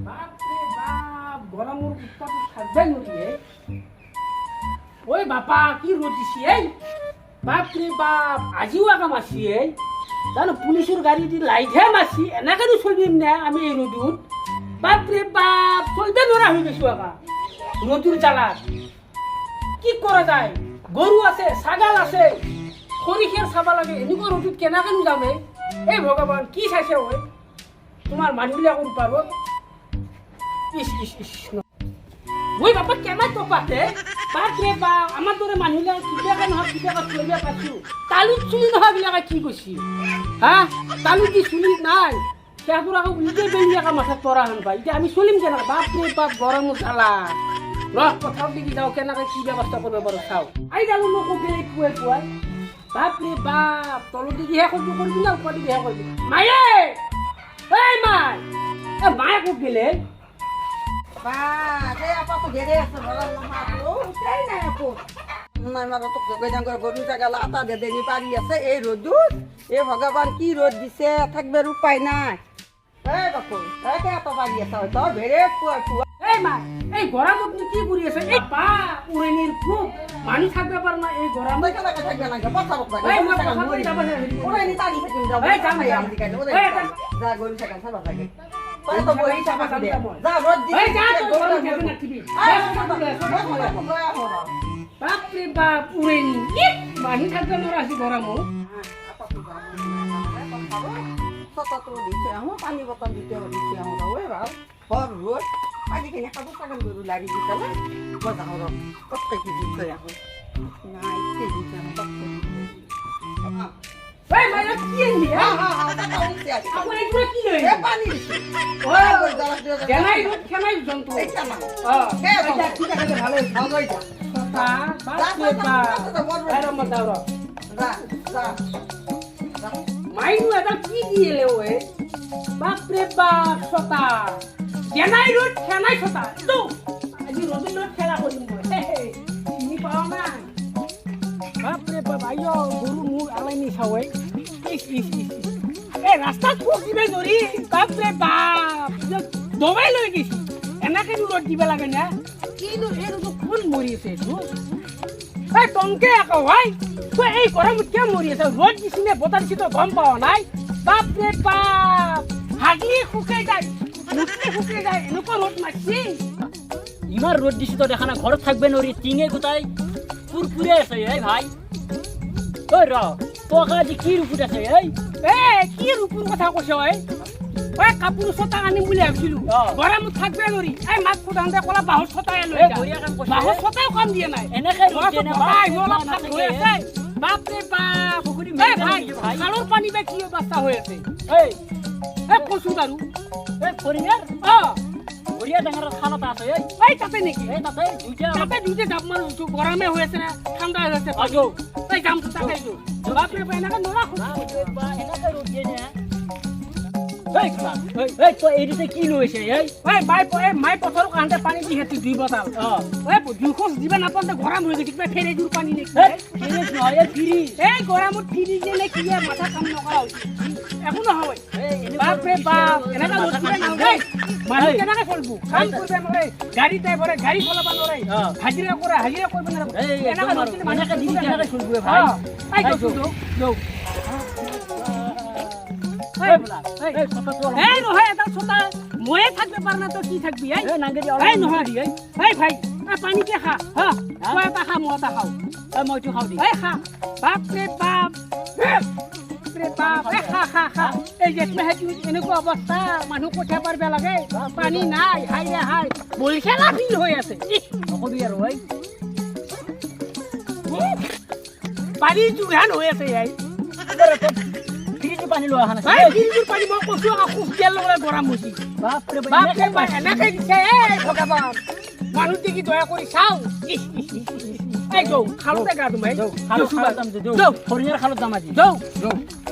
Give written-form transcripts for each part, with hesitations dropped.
বাপৰে বাপ, গৰমৰ উত্তাপত থাকবাই নোৱাৰি হে। ঐ বাপা, কি ৰ'দ দিছি এই! বাপৰে বাপ, আজিও আকা মাৰছি এই। জানো পুলিচৰ গাড়ী দি লাইটহে মাৰছি। এনেকেনো চলিম নে আমি এই ৰ'দত? বাপৰে বাপ, চলিব নোৱাৰা হৈ গৈছো আকা ৰ'দৰ জ্বালাত। কি কৰা যায়? গৰু আছে, ছাগাল আছে, খৰিখেৰ চাব লাগে। এনেকুৱা ৰ'দত কেনেকেনো যাম এই? এই ভগৱান, কি চাইছে ঐ তোমাৰ মানুহবিলাকৰ ওপৰত? ইচ ইচ ইচ! ঐ বাপা, কেনে টপাতে! বাপৰে বাপ, আমাৰ দৰে মানুহবিলাক কিবাকে নহয় কিবাকে চলিব পাইছো। তালুত চুলি নোহোৱাবিলাকে কি কৈছি হা? তালুত দি চুলি নাই, সিহঁতৰ আকৌ উল্টে বেলিয়াকে মাথাত পৰা হেন পায়। এতিয়া আমি চলিম কেনেকে? বাপৰে বাপ, গৰমৰ জ্বালা। ৰহ, পথাৰত দেখি যাওঁ, কেনেকে কি ব্যৱস্থা কৰিব পাৰোঁ চাওঁ। আই জানো মই ক'ত গেলে পুৱাই পুৱাই। বাপৰে বাপ, তলত দিগিহে সহ্য কৰিবি না ওপৰত দিগিহে কৰিবি? মায়ে, এই মাই, এ মায়ে ক'ত গেলে? বা, এই আপাটো ঘেৰে আছে ভৰাল মামাটো উঠাই নাই আকৌ। নাই মাৰো তোক জগাই ডাঙৰ গৰু ছাগাল আটা দেদেনি পাৰি আছে এই ৰ'দত। এই ভগৱান, কি ৰ'দ দিছে, থাকবাৰ উপায় নাই। এই বাপু, এই কে আটা পাৰি আছে তই ভেৰে পুৱা পুৱা? এই মা, এই গৰমত কি কৰি আছে? এই বা, উৰণিৰ খুব মানুহ থাকিব পাৰ না এই গৰমত। মই কেনেকে থাকবে লাগে পথাৰত লাগে। এই মই পথাৰত যাব হেৰি ওলাই নি টানি থাকিম যাব। এই যাম, যাম। এই যা, গৰু ছাগাল চাব লাগে। তই তো বহি চাবা দে। যা, ৰ'দ দিছে। এই যা, তই গৰম খেলবি নাথাকিবি। এই ছতাটো লৈ আহ, ছতাটো লৈ আহ। বাপৰে বাপ, উৰণি মানুহ থাকিব নোৱাৰা হৈছে গৰমত। ছতাটো দি থৈ আহোঁ, পানী বটল দি থৈ আহোঁ। ৰ ঐ ভাল বৰ ৰ'দ, পানীখিনি খাব ছাগল গৰু লাৰি দি পেলাই মই যাওঁ। ৰ, পটকৈ দি থৈ আহোঁ। নাই, দি থৈ আহোঁ পটকৈ। এই মাইনা, কি আনলি হে? আকৌ এইবোৰে কি লৈ আহিলি? পানী দিছোঁ। জেনাই ৰ'দ খেনাই জন্তু। অ, এতিয়া ঠিক আছে, ভালে হৈছে। ছতা, বাপৰে বাপ। এই ৰ, মই যাওঁ ৰ। মাইনু এডাল কি দিলে ঐ? বাপৰে বাপ, ছতা জেনাই ৰ'দ খেনাই ছতা তো। আজি ৰ'দৰ লগত খেলা কৰিম মই। চিনি পাৱা নাই। বাপৰে বাপ, আইঅ, গৰু মোৰ আলাই নি চাওঁ। ইচ ইচ ইচ ইচ। এই ৰাস্তাত পোক দিবে ধৰি। বাপৰে বাপ, দবাই লৈ গৈছি। এনেকেনো ৰ'দ দিব লাগে না? কিনো এই ৰ'দত কোন মৰি আছে এইটো? এই টংকে আকৌ ভাই, তই এই গৰমত কিয় মৰি আছে? ৰ'দ দিছি নে বতাহ দিছি তই গম পাৱ নাই? বাপৰে বাপ, হাগলি শুকাই যায়, মুতলি শুকাই যায়, এনেকুৱা ৰ'দ মাৰছি। ইমান ৰ'দ দিছে, তই দেখা নাই? ঘৰত থাকবে নোৱাৰি, টিঙে গোটাই পুৰপুৰে আছে। এই ভাই, ঐ ৰ, তোক আজি কি ৰূপত আছে এই? এ কি ৰূপৰ কথা কৈছ? এই ঐ, কাপোৰ ছটা আনিম বুলি ভাবিছিলো। গৰমত থাকবে নোৱাৰি। এই মাক সোধাওঁতে ক'লা বাঁহৰ ছটাই লৈ এই যা। বঢ়িয়া কাম কৰিছ। বাঁহৰ ছটাও কাম দিয়া নাই। এনেকে ৰ'দ দিয়ে নে? বতাহ আহিব অলপ বাপৰে ভাৱ হৈ আছে। বাপৰে বাপ, পুখুৰী এই মেলি ভাই নেকি ভাই? খালৰ পানী বা কি অৱস্থা হৈ আছে? এই এই কৈছো বাৰু। এই ফৰিঙাৰ অ। বঢ়িয়া ডাঙৰ খাল এটা আছে এই। এই তাতে নেকি? এই তাতে দুইটা। তাতে দুইটা জাপ মাৰো। গৰমে হৈ আছে নে ঠাণ্ডা হৈ আছে? অ, যৌ। এই যাম, তাতে যৌ। বাপৰে বাপ, এনেকে নোৱাৰা। বাপৰে বাপ, এনেকে ৰ'দ দিয়ে নে? এই কিবা, এই তই এই কি লৈছে এই? এই মাই, এই মাই পথাৰৰ কাষতে পানী দি সেতি দুই বটল। এই দুই খোজ দিবা নাপাওঁতে গৰম হৈ গৈছে। কিবা ফেৰেজুৰ পানী নেকি? এই ফ্ৰিজ নহয়, এই ফ্ৰিজ। এই গৰমত ফ্ৰিজে নে কি, মাথা কাম নকৰা হৈছে। একো নহয়। এই এনেকুৱা বাপৰে ৰ'দ দিছে বাপ, আৰু এনেকা ৰ'দ মাথা দিলে কাম নালাগে। মানুহ এই। কেনেকে চলিব? কাম কৰিব নোৱাৰে, গাড়ী ড্ৰাইভাৰে গাড়ী চলাব নোৱাৰে, হাজিৰা কৰে, হাজিৰা কৰিব নোৱাৰে। এই এনেকা একদম ৰ'দ আৰু। দিলে মানুহ এনেকে দিলে চলিব কেনেকে চলিব ভাই? অ, এই এই যৌ, যৌ। যৌ, যৌ। এই বোলা, এই, এই ছতাটো অলপ এই নহয়, এটা ছতা ময়ে থাকিব পাৰা নাই, তই কি থাকবি এই? এই নাংগেদি এই অলপ নহয়। দি এই। এই ভাই, এই পানীকে খা। হা, তই এটা খা, মই এটা খাওঁ। এই মইতো খাওঁ দি। এই খা। বাপৰে বাপ, বাপৰে বাপ, এই খা খা খা। এই জেঠমাহেতি এনেকুৱা অৱস্থা, মানুহ কঠীয়া পাৰিব লাগে, পানী নাই। হাই ৰে হাই, বল খেলা ফিল হৈ আছে। ইহ, নকবি আৰু এই। পানীৰ যোগান হৈ আছে এই। ফ্ৰিজৰ পানী লৈ অহা নাছিল? এই ফ্ৰিজৰ পানী মই কৈছো আকৌ, খোজ দিয়াৰ লগে লগে গৰম হৈছে। বাপৰে বাপ, বাপৰে এনেকে বাপ, এনেকে দিছে। এই ভগৱান, মানুহ দেখি দয়া কৰি চাওঁ। ইহ, ইহ, ইহ, ইহ। এই যৌ, খালতে গা ধুম এই। যৌ, খালত খালত যাম, যৌ। যৌ। ফৰিঙাৰ খালত যাম আজি। যৌ,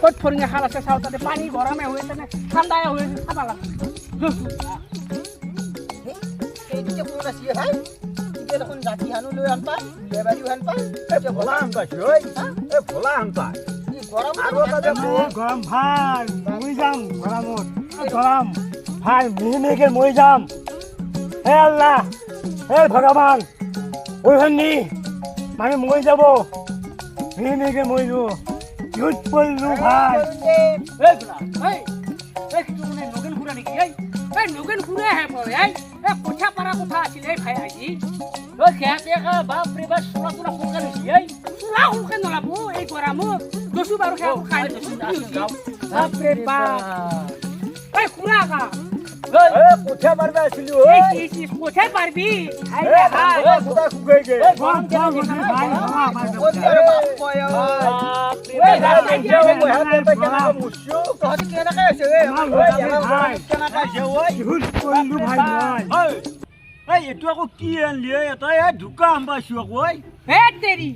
ক'ত ফৰিঙা খাল আছে চাওঁ। তাতে পানী গৰমে হৈ আছে নে ঠাণ্ডাই হৈ আছে চাব লাগে। যৌ। এইদিকে কোন আছে ভাই? এতিয়া দেখোন জাতি হানো লৈ আন পায়, বেবাৰীও হান পায়। এই ভোলা হান পাইছো ঐ। এই ভোলা হান পাই। গৰম গৰম ভাই মৰি যাম গৰমত গৰম ভাই মিহি মৰি যাম হে আল্লাহ হে ভগৱান ঐ ভন্নী মানে মৰি যাব মিহি মৰি যাব কিহত পৰিলো ভাই নগেন খুৰা নেকি এই এই নগেন খুৰাহে পৰে এই এই কঠীয়া পাৰা কথা আছিল এই ভাই আজি বাপৰে বাপ চোলা তোলা সোনকালে হৈছে এই চোলা সোনকালে নলাব এই গৰমত দছু বাৰু খাই বাপৰে বাপ এই খুৰা কা কঠীয়া পাৰিবা আছিলো কঠীয়া পাৰিবি এইটো আকৌ কি আনলি এটা ঢুকা আম পাইছো আকৌ তেৰি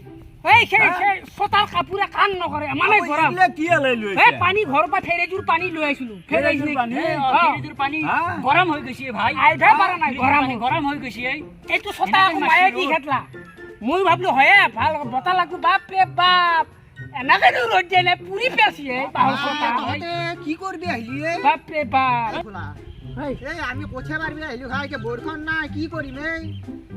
এই সেই সেই চোতাল কাপোৰে কাণ নকৰে ইমানেই গৰম কি আলাই লৈ এই পানী ঘৰৰ পৰা ফেৰেজুৰ পানী লৈ আহিছিলো ফেৰেজুৰ পানী ফেৰেজুৰ পানী গৰম হৈ গৈছে ভাই আইভে পাৰা নাই গৰম গৰম হৈ গৈছে এই এইটো চোতা মায়ে দি খেতলা মই ভাবলো হয়ে ভাল বতাহ লাগব বাপ ৰে বাপ এনেকে ৰ'দ দিয়ে নাই পুৰি পেলছি এই বাঁহৰ চোতা কি কৰবি আহিলি বাপ ৰে বাপ এই আমি কঠীয়া পাৰিবি আহিলো ভাই এতিয়া বৰষুণ নাই কি কৰিম এই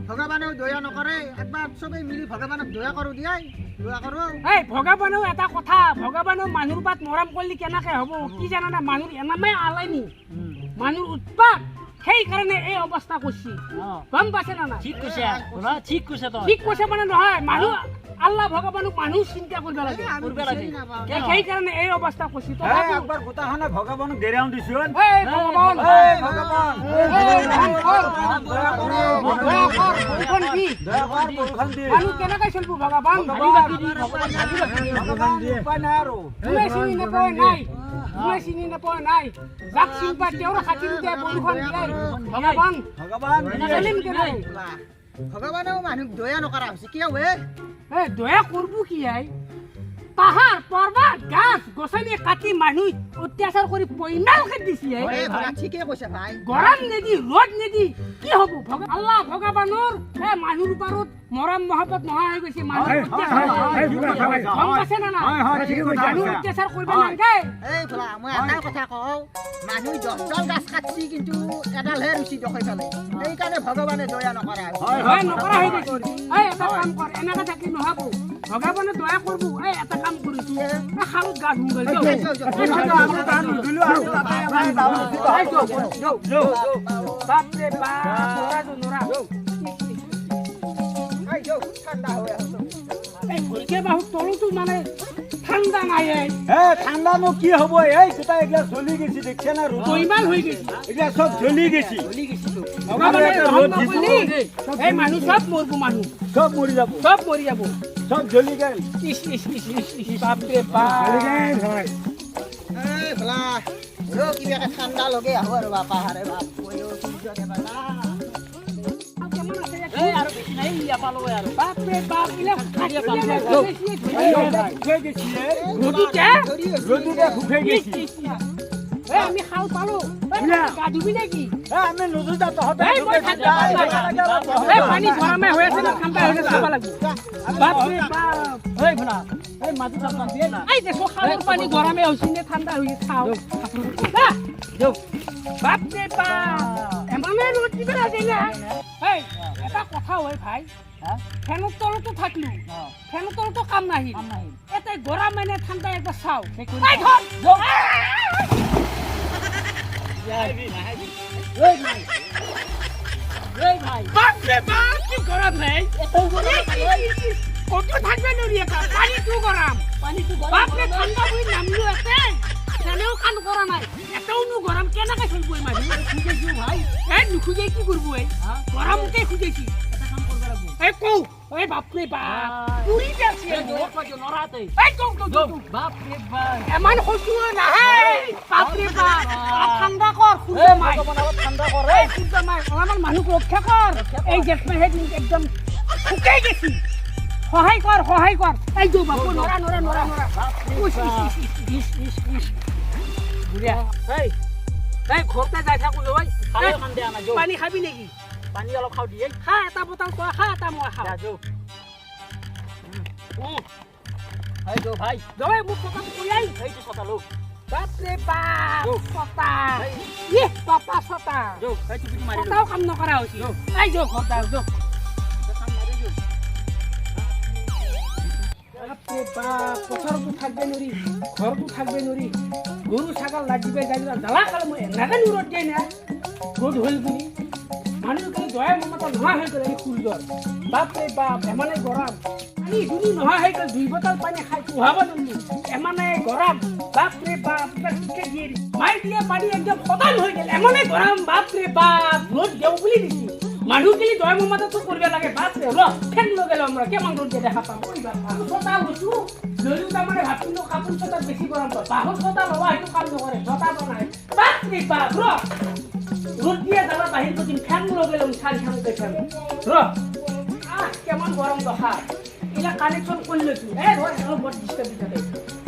ভগৱানেও দয়া নকৰে একবাৰ চবেই মিলি ভগৱানক দয়া কৰোঁ দিয়াই দয়া কৰোঁ এই ভগৱানেও এটা কথা ভগৱানেও মানুহৰ পাত মৰম কৰিলে কেনেকৈ হ'ব কি জানানা মানুহৰ এনামে আলাইনি মানুহৰ উৎপাত সেইকাৰণে এই অৱস্থা কৰিছে গম পাইছে না নাই ঠিক কৈছে ঠিক কৈছে তই ঠিক কৈছে মানে নহয় মানুহ আল্লাহ ভগৱানক মানুহ চিন্তা কৰিব লাগে কৰিব লাগে সেইকাৰণে এই অৱস্থা কৰিছে একবাৰ গোটাখনে ভগৱানক দেৰাও দিছো এই ভগৱান এই ভগৱান মানুহ কেনেকৈ চলিব ভগৱান কোনে চিনি নাপায় নাই কোনে চিনি নাপায় নাই যাক চিনি পায় তেওঁৰ খাতিৰতে বৰষুণ দিয়ে ভগৱান ভগৱান চলিম কেনেকৈ ভগৱানেও মানুহক দয়া নকৰা হৈছে কিয় ৱে এই দয়া কৰিব কি আই পাহাৰ পৰ্বত গাছ গছনি কাটি মানুহ অত্যাচাৰ কৰি পইমালকে দিছে ঠিকে কৈছে ভাই গৰম নিদি ৰ'দ নিদি কি হ'ব আল্লাহ ভগৱানৰ এই মানুহৰ ওপৰত মৰম মহব্বত নোহোৱা হৈ গৈছে মানুহ গম পাইছে না নাই মানুহ অত্যাচাৰ কৰিব নালাগে এই ভোলা মই এটা কথা কওঁ মানুহ দহডাল গাছ কাটছি কিন্তু এডালহে ৰুচি দখই পেলাই সেইকাৰণে ভগৱানে দয়া নকৰা নকৰা হৈ গৈছে এই এটা কাম কৰ এনেকে থাকি নহ'ব ভগৱানে দয়া কৰিব এই এটা কাম কৰিছো এই খালত গা ধুম গ'ল বাপৰে বাপ নৰা এই ভৰিকে বাহু তলতো মানে ঠাণ্ডা নাই ঠাণ্ডানো কি হ'ব এই গোটা এইগিলা জ্বলি গৈছে দেখছে না ইমান হৈ গৈছে এইগিলা চব জ্বলি গৈছে এই মানুহ চব মৰব মানুহ চব মৰি যাব চব মৰি যাব চব জ্বলি গ'ল ইছ ইছ ইছ ইছ ইছ বাপৰে বাপ এই ভোলা কিবাকে ঠাণ্ডা লগে আহো আৰু বাপ পাহাৰে বাপ বাপৰে বাপ আমি খাল পালো গা ধুবি নেকি পানী গৰমে হৈ আছে ঠাণ্ডা হৈ আছে চাব লাগিব বাপৰে বাপ এই দেখো খালৰ পানী গৰমে হৈছে নে ঠাণ্ডা হৈ খাওঁ বাপৰে বাপ এমানে ৰ'দ দিব লাগে না এই এটা কথা হয় ভাই ফেনৰ তলতো থাকলো ফেনৰ তলতো কাম নাহিল এটা গৰম মানে ঠাণ্ডা একবাৰ চাওঁ বাপৰে বাপ কি গৰম ভাই কতো থাকবে নৰি পানীটো গৰম বাপৰে ঠাণ্ডা বুলি নামলো এতে ফেনেও কাম কৰা নাই এটাওনো গৰম কেনেকৈ চলিব এই মানুহ খুজেছো ভাই এই নুখুজে কি কৰিব এই গৰমতে খুজেছি এটা কাম কৰিব লাগিব এই কওঁ এই বাপৰে বাপ পুৰি পেলছি এই কওঁ বাপৰে বাপ ইমান সহ্য নাহে বাপৰে বাপ ঠাণ্ডা কৰ সূৰ্য মাই ঠাণ্ডা কৰ এই সূৰ্য মাই অলপমান মানুহক ৰক্ষা কৰ এই জেঠমাহে একদম শুকাই গেছি সহায় কৰ সহায় কৰ এই যৌ বাপু নৰা নৰা নৰা নৰা ইছ ইছ ইছ বুঢ়িয়া এই এই ঘৰতে যাই থাকো ঐ পানী খাবি নেকি পানী অলপ খাওঁ দিয়ে খা এটা বটল তই খা এটা মই খাওঁ। এই যো ভাই। জয় মোক ছতাটো কৈ আই। এইটো ছতা লো। বাপৰে বাপ, যো। ছতা। ইহ বাপা, ছতা। যো, এই টুপিটো মাৰি লো। ছতাও কাম নকৰা হৈছে। এই যো ঘৰত যাওঁ, যো। বাপৰে বাপ, পথাৰতো থাকবে নৰি, ঘৰতো থাকবে নৰি, গৰু ছাগল লাগিব যাই জ্বালা খালে। মই এনেকে ৰ'দ দিয়ে না, ৰ'দ হ'ল বুলি মানুহ খালি দয়া মমতা নোহোৱা হৈ গ'ল এই সূৰ্যৰ। বাপৰে বাপ, ইমানেই গৰম, পানী দুনি নোহোৱা হৈ গ'ল। 2 বটল পানী খাই পোহাব নোৱাৰি, ইমানেই গৰম। বাপৰে বাপ, কিবা শিক্ষা দিয়ে মাৰি দিয়ে, পানী একদম সদান হৈ গ'ল, ইমানেই গৰম। বাপৰে বাপ, ৰ'দ দিওঁ বুলি দিছি, মানুহ গেলি দয়া মমতাটো কৰিব লাগে। বাপৰে, ৰ ফেন লগাই ল'ম, ৰ কিমান ৰ'দ দিয়ে দেখা পাম। ঐ বাপা, ছতা লৈছো, লৈও তাৰমানে ভাবছিলো কাপোৰ ছতাত বেছি গৰম পায়, বাঁহৰ ছতা লোৱা সেইটো কাম নকৰে, বতাহ বনাই। বাপৰে বাপ, ৰ ৰ'দ দিয়ে জ্বালা বাহিৰ কৰিম, ফেন লগাই ল'ম, চাৰিখনতে ফেন। ৰ আহ, কিমান গৰম দখা। এইবিলাক কানেকশ্যন কৰি লৈছো। এ ৰ, অলপ বৰ ডিষ্টাৰ্ব দি থাকে,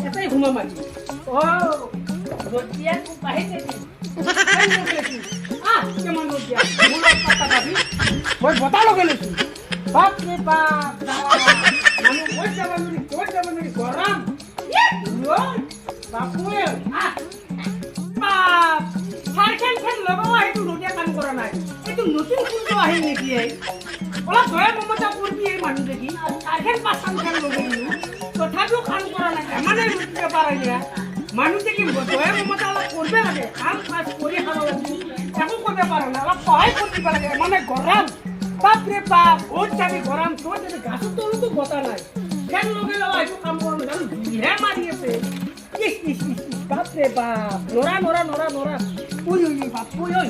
এটাই ঘুমাম আজি। অ' ৰ'দ দিয়া বাহিৰ দিম, ফেন লগাই লৈছো। আহ, কিমান ৰ'দ দিয়া, মোৰ লগত পাত্তা পাবি, মই বতাহ লগাই লৈছো। বাপৰে বাপ, মানুহ ক'ত যাব নোৱাৰি, ক'ত যাব নোৱাৰি, গৰম ৰ'দ বাপুৱে। আহ বাপ, চাৰখেন ফেন লগাব, সেইটো ৰ'দে কাম কৰা নাই। এইটো নতুন সূৰ্য আহিল নেকি? এই অলপ দয়া মমতা কৰবি এই মানুহ দেখি। 4খেন 5খান ফেন লগাই দিলো, তথাপিও কাম কৰা নাই, ইমানেই ৰ'দ দিব পাৰে না। মানুহ দেখি দয়া মমতা অলপ কৰিব লাগে, কাম কাজ কৰি খাব লাগিব, একো কৰিব পৰা নাই, অলপ সহায় কৰি দিব লাগে। ইমানে গৰম, বাপৰে বাপ, ক'ত যাবি গৰম, ক'ত যাবি, গাছৰ তলতো বতাহ নাই। ফেন লগাই লগাই একো কাম কৰা নাই, জানো জুইহে মাৰি আছে। ইছ ইছ ইছ ইছ, বাপৰে বাপ, নৰা নৰা নৰা নৰা, ঐ ঐ বাপ, ঐ ঐ।